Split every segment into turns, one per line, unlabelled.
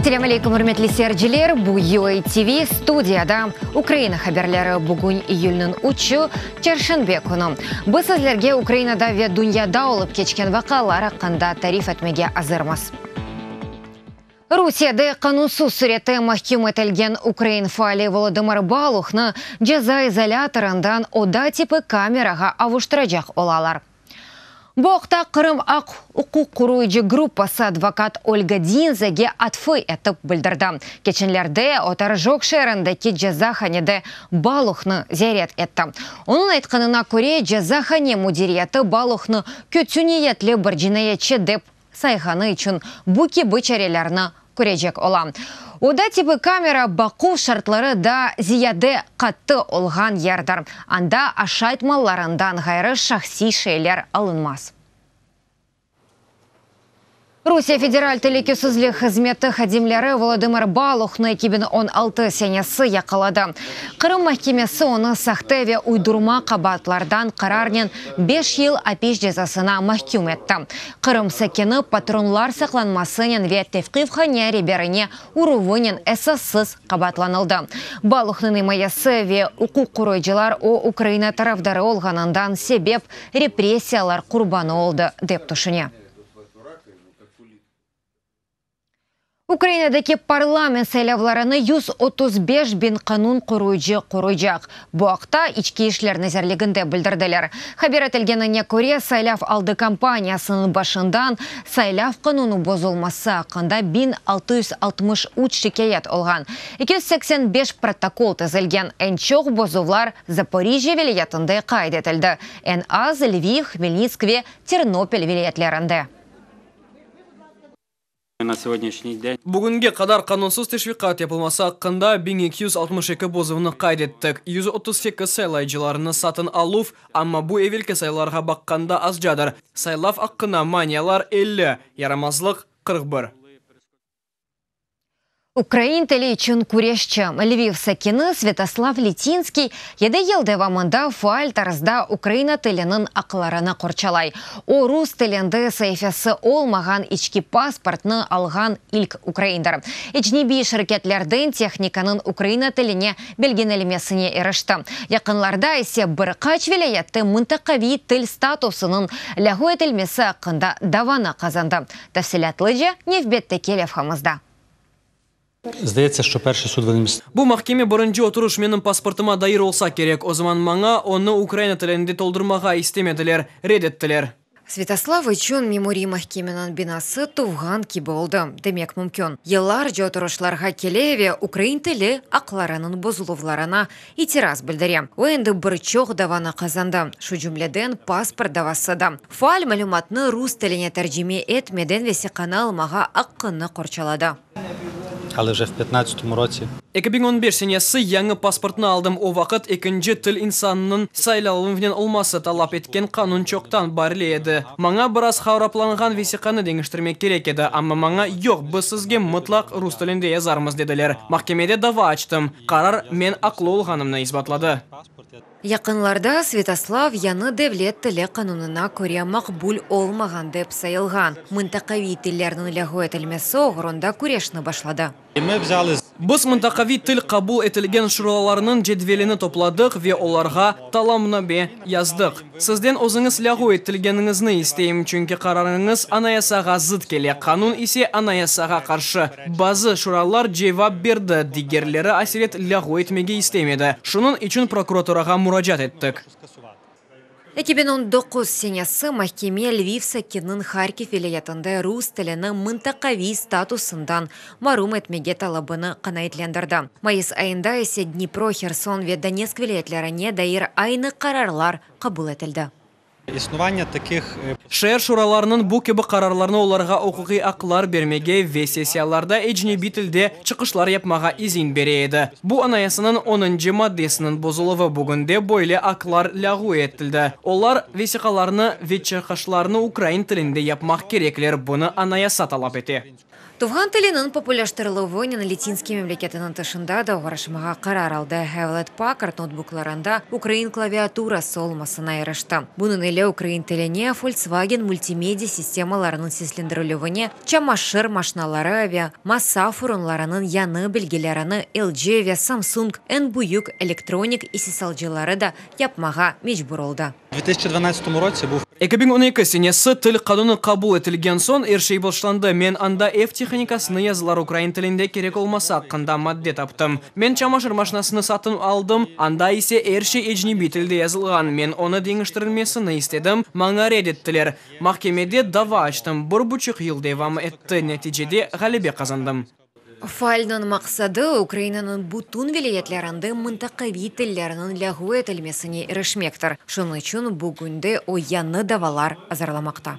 Selâm aleyküm, ürmetli seyirciler! Bu UA TV studiyada Ukraina haberleri. Bugün iyülniñ üçü, çarşenbe künü. Biz sizlerge Ukrainada ve dünyada olıp keçken vaqialar aqqında tarif etmege azırmız. Rusiyede qanunsız sürette mahküm etilgen ukrain faali Volodımır Baluhnı ceza izolâtorından oda tipi kamerağa avuştıracaq olalar. Bu aqta Qırım aq-uquq qoruyıcı gruppası advokat Olga Dinzege atfı etip bildirdi. Keçenlerde o Torjok şeerindeki cezahanede Baluhnı ziyaret etti. Onıñ aytqanına köre, cezahane müdiriyeti Baluhnı kötü niyetli bir cinayetçi dep sayğanı içün bu kibi çarelerni körecek ola. Oda tipi kamera baquv şartları da ziyade qattı olğan yerdir, anda aşayt mallarından ğayrı şahsiy şeyler alınmaz. Rusiye Federal telükesizlik hızmeti hadimleri Volodımır Baluhnı 2016 senesi yaqaladı. Qırım mahkemesi onı sahte ve uydurma qabaatlardan qararnen beş yıl apis cezasına mahküm etti. Qırım sakini patronlar saqlanmasınen ve tevqifhane reberine uruvınen esassız qabaatlanıldı. Baluhnıñ imayesi ve uquq qoruyıcılar o, Ukraina tarafdarı olğanından sebep repressiyalar qurbanı oldı, dep tüşüne. Ukrainadaki parlament saylavlarını 135 biñ qanun qoruyıcı qoruycaq. Bu aqta İçki işler nazirliginde bildirdiler. Haber etilgenine köre, saylav aldı kampaniyasınıñ başından saylav qanunı bozulması aqqında 1663 şikâyet olğan, 285 protokol tizilgen. Eñ çoq bozuvlar Zaporijjâ vilâyetinde qayd etildi, eñ az, Lviv, Hmelnitsk ve Ternopil vilâyetlerinde.
Bugünge qadar qanunsız teşviqat yapılması aqqında 1262 bozuvnı qayd ettik, 138 saylayıcılarnı satın aluv, amma bu evelki sayılarğa baqqanda azcadır, saylav aqqına manialar 50, yaramazlıq, 41.
Ukrain tili içün küreşçi, Lviv sakini Svâtoslav Litinskiy yedi yıl devamında faal tarzda ukraina tiliniñ aqlarını qorçalay. O, rus tilinde saifesi olmağan içki pasportnı alğan ilk ukraindir. Ecnebiy şirketlerden tehnikanıñ ukraina tiline belgilenmesine irişti. Yaqınlarda ise bir qaç vilâyette mıntaqaviy til statusınıñ lâğu etilmesi aqqında davanı qazandı. Tafsilâtlıca nevbetteki levhamızda.
Zdaється, що перший суд вони
Bu mahkeme birinci oturış menim pasportıma dair olsa kerek. O zaman maña onı ukraina tilinde toldurmağa istemediler, red ettiler.
Svâtoslav içün memuriy mahkemeniñ binası tuvğan kibi oldı, demek mümkün. Yıllarca oturışlarğa kele ve ukrain tili aqlarınıñ bozuluvlarına itiraz bildire. O endi bir çoq davanı qazandı, şu cümleden pasport davası da. Faal malümatnı rus tiline tercime etmeden vesiqanı almağa aqqını qorçaladı.
Але вже в 15-му році
2015 senesi yañı pasportnı aldım. O vaqıt ekinci til insannıñ saylavınen olması talap etken qanun çoqtan bar edi. Maña biraz haraplanğan vesiqanı deñiştirmek kerek edi, amma maña yoq, biz sizge mıtlaq rus tilinde yazarmız dediler. Mahkemede dava açtım. Qarar men aqlı olğanımnı isbatladı.
Yaqınlarda Svâtoslav yañı devlet tili qanunına köre maqbul olmağan dep sayılğan mıntaqaviy tillerniñ lâğu etilmesi oğrunda küreşni başladı.
Ми взяли
Biz mıntaqaviy til qabul etilgen şuralarnıñ cedvelini topladıq ve olarğa talapname yazdıq. Sizden özüñiz lâğu etilgeniñizni isteyim, çünki qararıñız Anayasağa zıt kele, qanun ise Anayasağa qarşı. Bazı şuralar cevap berdi, digerleri aselet lâğu etmege istemedi. Şunıñ içün prokuraturağa muracaat ettik.
2019 senesi mahkeme Lviv sakininiñ Harkiv vilâyetinde rus tilini mıntaqaviy statusından marum etmege talabını qanaatlendirdi. Mayıs ayında ise Dnipro, Herson ve Donetsk vilâyetlerine dair aynı qararlar qabul etildi.
Існування таких
Şeer şuralarınıñ bu kibi qararlarını olarğa uquqiy aqlar bermege ve sessiyalarda ecnebiy tilde çıqışlar yapmağa izin bere edi. Bu Anayasanıñ onıncı maddesiniñ bozuluvı bugünde böyle aqlar lâğu etildi. Olar vesiqalarnı ve çıqışlarnı ukrain tilinde yapmaq kerekler, bunı Anayasa talap ete.
Tuvğan tiliniñ populârlaştırıluvınen Litinskiy memleketiniñ tışında da oğraşmağa qarar aldı. Hewlett-Packard noutbuklarında ukrain klaviaturası olmasına irişti. Bunıñ ile ukrain tiline, Volkswagen multimedia sistemalarınıñ seslendirilüvine, çamaşır maşinaları ve masa furunlarınıñ yañı belgilerini LG ve Samsung eñ büyük elektronik istisalcıları da yapmağa mecbur oldı.
2012 senesi til qanunı qabul etilgen soñ er şey başlandı. Men anda ev tehnikasını yazılar ukrain tilinde kerek olması aqqında madde taptım. Men çamaşır maşinasını satın aldım, anda ise er şey ecnebiy tilde yazılğan. Men onı deñiştirilmesini istedim, maña red ettiler. Mahkemede dava açtım, bir buçuq yıl devam etti, neticede ğalebe qazandım.
Faalniñ maqsadı, Ukrainanıñ bütün vilâyetlerinde mıntaqaviy tillerniñ lâğu etilmesine irişmektir. Şunıñ içün bugünde o yañı davalar azırlamaqta.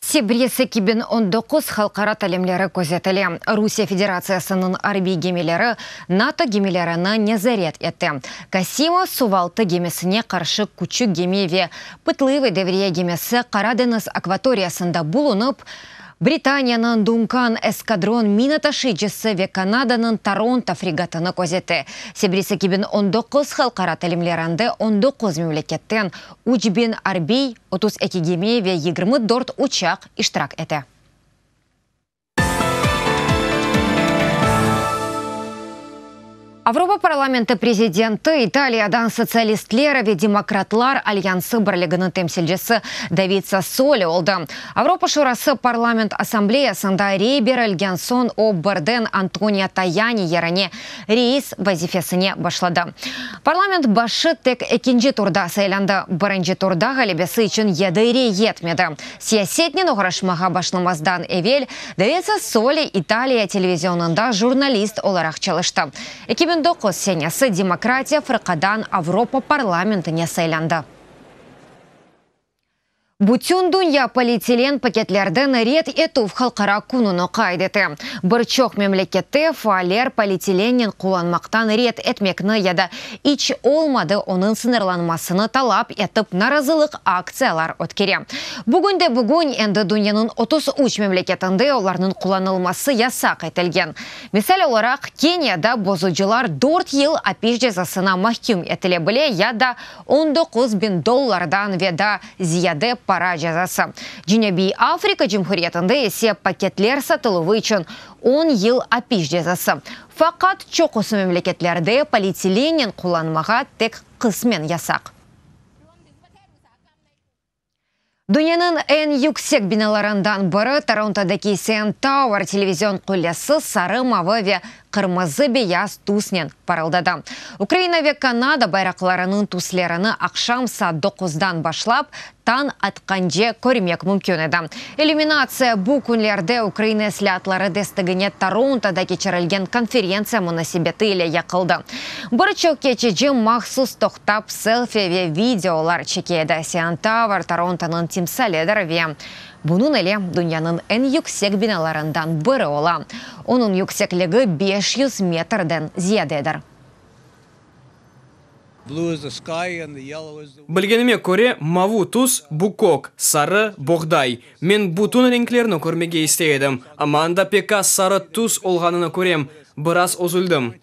Sea Breeze 2019 halqara talimleri közetile. Rusiye Federatsiyasınıñ arbiy gemileri NATO gemilerini nezaret etti. Kasimov suvaltı gemisine qarşı küçük gemi ve Pıtlıvıy devriye gemisi Qara deñiz akvatoriyasında bulunıp, Britaniyanıñ Dunkan eskadron mina taşıyıcısı ve Kanadanıñ Toronto fregatını közete. Sea Breeze 2019 halqara talimlerinde 19 memleketten 3000 arbiy, 32 gemi ve 24 uçaq iştirak ete. Avropa parlamenti prezidenti, İtaliyadan Sotsialistler ve demokratlar alyansı birliginiñ temsilcisi David Sassoli oldı. Avropa Şurası Parlament Assambleyasında rey berilgen soñ o birden Antonio Tayani yerine reis vazifesine başladı. Parlament başı tek ekinci turda saylandı, birinci turda ğalebesi içün yedi rey yetmedi. Siyasetnen oğraşmağa başlamazdan evel David Sassoli İtaliya televizionında jurnalist olaraq çalıştı. 2009 senesi Demokratiya fırqadan Avropa parlamentine saylandı. Bütün dünya polietilen paketlerden red etüv halqara kününi qayd ete. Bir çoq memlekette faaller polietilennen qullanmaqtan red etmekni ya da iç olmadı onıñ sıñırlanmasını talap etip narazılıq aktsiyalar ötkere. Bugünde-bugün endi dünyanıñ 33 memleketinde olarnıñ qullanılması yasaq etilgen. Misal olaraq, Keniyada bozucılar dört yıl apis cezasına mahküm etile bile ya da 19 biñ dollardan ve daa ziyade para cezası. Cenübiy Afrika Cumhuriyetinde ise paketler satıluvı içün 10 yıl apis cezası. Faqat çoqusı memleketlerde polietilennen qullanmağa tek qısmen yasaq. Dünyanıñ eñ yüksek binalarından biri Torontodaki CN Tower televizion qullesi sarı, mavı ve qırmızı-beyaz tüsnen parıldadı. Ukraina ve Kanada bayraqlarınıñ tüslerini aqşam saat 9-dan başlap tañ atqance körmek mümkün edi. İllüminatsiya bu künlerde Ukraina islâatları destegine Torontoda keçirilgen konferentsiya munasebeti ile yaqıldı. Bir çoq keçici mahsus toqtap selfi ve videolar çeke edi. CN Tower Torontonıñ timsalidir ve bunıñ ile dünyanıñ eñ yüksek binalarından biri ola. Onıñ yüksekligi 500 metrden ziyadedir.
Bilgenime köre, mavı tüs bu kök, sarı boğday. Men bütün renklerni körmege istey edim, amma anda pek az sarı tüs olğanını körem, biraz üzüldim.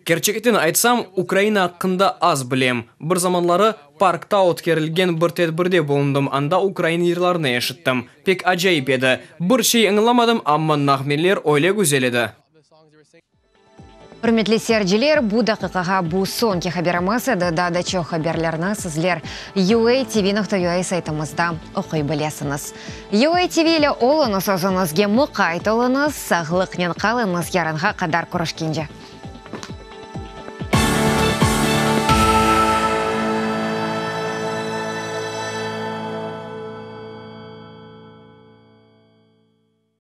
Kerçekten aytsam, Ukraina aqqında az bilem. Bir zamanları parkta ötkerilgen bir tedbirde bulundım, anda ukrain yırlarını eşittim. Pek acayip edi. Bir şey añlamadım, amma nağmeler öyle güzel edi.
Ürmetli seyirciler, bu daqiqağa bu soñki haberimiz edi. Daa da çoq haberlerni sizler uatv.ua saytımızda oquy bilesiñiz. UATV ile oluñız, özüñizge muqayt oluñız, sağlıqnen qalıñız, yarınğa qadar körüşkence.